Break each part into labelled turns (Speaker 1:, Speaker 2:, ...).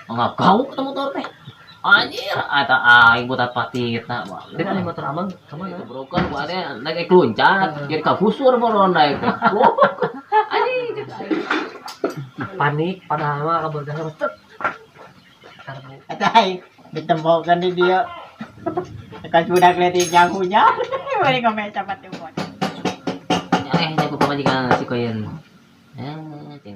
Speaker 1: Enggak kau ketemu motor teh. Anjir, eta aing butat patitna.
Speaker 2: Jadi ada motor amang kemana?
Speaker 1: Itu broken gua teh naik loncat, jadi kagusur moron naik. Anjing cek aing.
Speaker 2: Panik padahal mah kabur gas tet. Karbu.
Speaker 3: Eta aing ditempokeun di dieu. Tekan budak leutik jangkunya. Bari komen capat tuh.
Speaker 1: Aneh ku pamajikan si Koyen. Eh, cing.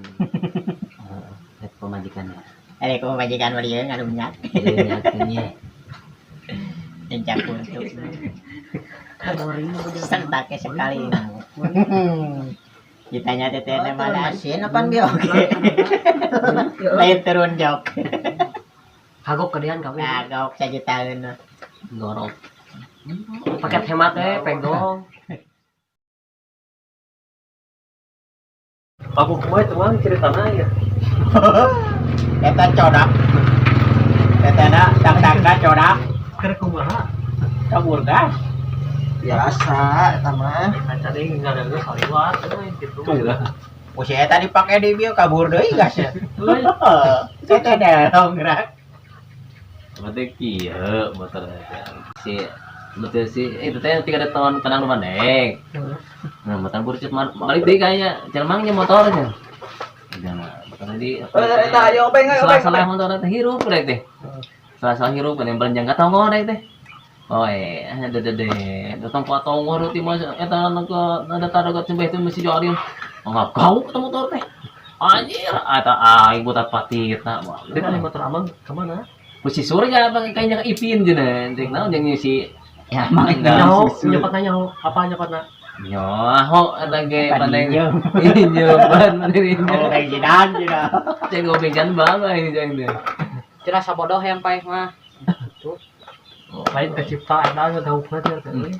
Speaker 1: Eh, pamajikannya.
Speaker 3: Eh, ku pamajikan mah ieu ngalunyak.
Speaker 1: Iya,
Speaker 3: Lincah kuntuk. Sentaknya sekali. Ditanya teteh mana mesin apaan bi oke. Lain turun jok.
Speaker 2: Kagok kedean kawin.
Speaker 3: Kagok sajutaan.
Speaker 1: Gorok.
Speaker 2: Paket hemat teh pegong. Aku kumaha itu mah ceritana ya.
Speaker 3: Eta codak. Eta na dangdangna codak.
Speaker 2: Keur kumaha?
Speaker 3: Kabur gas.
Speaker 4: Biasa eta mah.
Speaker 2: Kaca deui ngareungeus saliwat euy gitu.
Speaker 3: Oh, si eta dipake di bieu kabur deui gasnya.
Speaker 2: Euy,
Speaker 3: Eta dah gerak.
Speaker 1: Berarti kieu motor si betul si itu teh tiga tahun kadang lu naik. Nah, motor burcut balik deui kayaknya jelmangnya motornya. Jangan motor di
Speaker 4: Oh, eta ayo obeng ayo obeng.
Speaker 1: salah-salah motor teh hirup rek teh. Salah-salah hirup kan yang berenjang ka tonggoh rek teh. Oh eh ada dede datang ka tonggoh reuti mah eta nu ke ada taragat sembeh teh mesti jualin. Enggak kau ketemu motor teh. Anjir, eta aing butat patitna.
Speaker 2: Jadi ada motor amang kemana?
Speaker 1: Ku si Surya apa kayaknya ke Ipin jeung teh naon jeung si
Speaker 3: Ya mang
Speaker 1: Enggak.
Speaker 2: Nyaho, nyepatna nyaho, apa nyepatna?
Speaker 1: Nyaho eta ge pandai
Speaker 3: Inyo.
Speaker 1: Inyo ban pandai inyo.
Speaker 3: Oh, kayak jidan jidan.
Speaker 1: Ceng gobejan banget ini ceng teh.
Speaker 5: Cerah sabodoh yang paeh mah.
Speaker 2: Lain kecipta eta ngagaukna teh euy.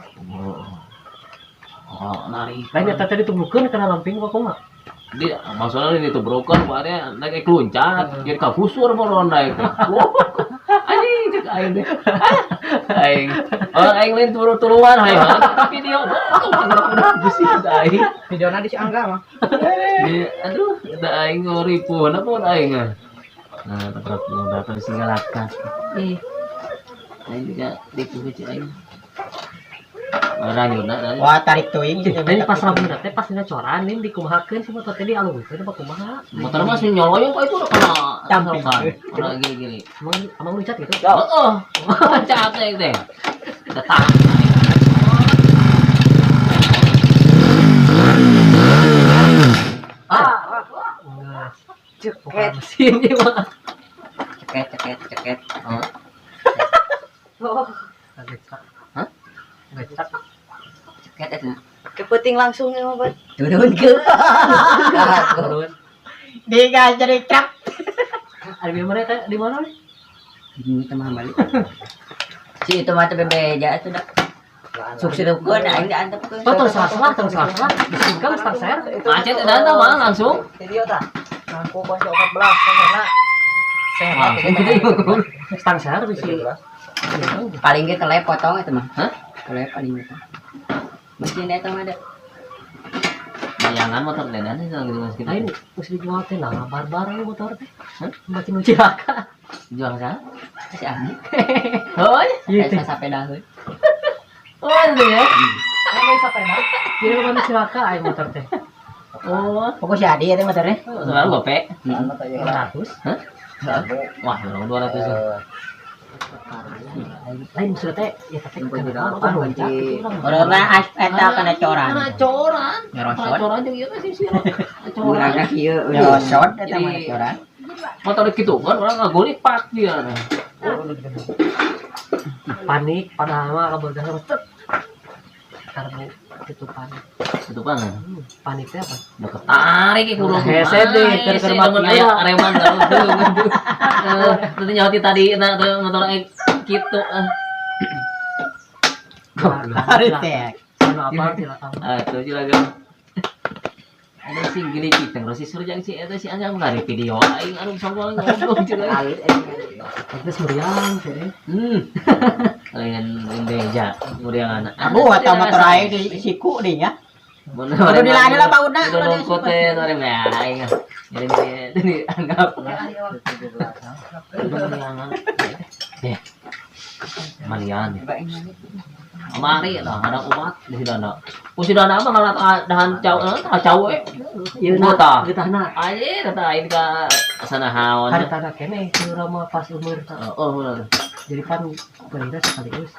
Speaker 1: Oh, nari.
Speaker 2: Lain eta teh ditubrukeun kana lamping apa kumaha?
Speaker 1: Di maksudnya ini tuh broken pada naik loncat, jadi kagusur moron naik. Anjing cek aing teh. Aing. Oh, aing lain turu-turuan hayang video. Oh, besi aing.
Speaker 5: Videona di si Angga mah.
Speaker 1: Di, aduh, eta aing ngoripuh apa aing ah. Nah, tetap datang singgalakan. Ih. Aing juga dipuji aing. Orang yuna,
Speaker 3: Wah, tarik teuing gitu.
Speaker 2: Lain pas rabu teh pas dina coran nih dikumahakeun si motor teh dialungkeun apa kumaha?
Speaker 1: Motor mah sih nyoloyong kok itu udah kena
Speaker 3: Camping.
Speaker 1: kan. Kena gini-gini.
Speaker 2: Emang emang loncat gitu?
Speaker 1: Heeh. Capek teh. Tetap.
Speaker 2: Ah.
Speaker 5: Ceket,
Speaker 2: Mesin ieu mah.
Speaker 5: ceket, ceket, ceket.
Speaker 1: Oh.
Speaker 5: Oh,
Speaker 2: Ngecak.
Speaker 1: Hah?
Speaker 2: Ngecak.
Speaker 5: ceket eta. Kepeting langsung ya mah, Bat.
Speaker 6: Turun ke.
Speaker 2: Turun.
Speaker 3: Digas jadi truk.
Speaker 2: Ada di mana teh? Di mana?
Speaker 6: Ini teman balik. Si itu mah teh bebeja atuh dah. Suk-sukeun aing diantepkeun.
Speaker 2: Oh, tong salah-salah, tong salah-salah. Disingkang stang ser.
Speaker 1: Macet dan mah langsung.
Speaker 5: Video tah. Nangku kunci 14 karena
Speaker 1: Langsung gitu.
Speaker 2: Stang ser bisi.
Speaker 6: Paling ge telep potong itu mah.
Speaker 1: Hah?
Speaker 6: Telep paling gitu. Mesin eta mah ada.
Speaker 1: Bayangan motor dedan sih gitu mas gitu.
Speaker 2: Lain mesti dijual teh lah, barbar we motor teh.
Speaker 1: Hah?
Speaker 2: Makin nu cilaka.
Speaker 1: Jual sana?
Speaker 6: Si Ami.
Speaker 1: Oh,
Speaker 2: Iya teh.
Speaker 6: Eta sapeda heuy.
Speaker 1: oh itu ya.
Speaker 2: Aing sapeda. Jadi mana cilaka aing motor teh.
Speaker 1: Oh,
Speaker 3: Pokok si Adi eta motornya.
Speaker 1: sekarang gope.
Speaker 2: 200.
Speaker 1: Hah? Wah, orang 200 ya.
Speaker 2: Lain maksudnya teh ya teh kenapa motor loncat gitu urang.
Speaker 3: Corona as eta kana coran.
Speaker 1: Kana coran.
Speaker 3: Nyerosot.
Speaker 1: Kana coran jeung ieu teh sih sih. Coran.
Speaker 6: Murahna kieu.
Speaker 3: Nyerosot eta mah
Speaker 1: Jadi-
Speaker 3: coran.
Speaker 1: Motor gitu kan orang ngagolik pak dia.
Speaker 2: Panik padahal mah kabur gas tet. Karbu tutupan.
Speaker 1: Itu kan.
Speaker 2: Panik teh apa?
Speaker 1: Udah ketarik ya kurang.
Speaker 2: Hese deh, keur-keur mati
Speaker 1: aya reman Nanti nyauti tadi nah motor aing gitu.
Speaker 3: Tarik teh.
Speaker 2: Anu apa cilaka.
Speaker 1: Ah, itu juragan. Ada sing gili kita si surjang si eta si anjang ngari video aing anu sombong ngobrol juragan.
Speaker 6: Alit
Speaker 2: Terus meriang teh.
Speaker 1: Lain beja muriang anak.
Speaker 3: Aku atau motor aing di siku deh nya.
Speaker 1: Mun
Speaker 3: Kudu dilaan lah bautna.
Speaker 1: Kudu lungkut teh mari mah aing. Jadi dianggap. Eh. Malian. Amari lah, ada umat di sidana. Ku sidana mah ngalah dahan cau, cau eh.
Speaker 2: Ieu
Speaker 1: Buta.
Speaker 2: na getahna.
Speaker 1: Aye, kata aing ka sanahaon.
Speaker 2: Hartana keneh urang mah pas umur
Speaker 1: Oh, bener.
Speaker 2: jadi pan kuliah sekaligus.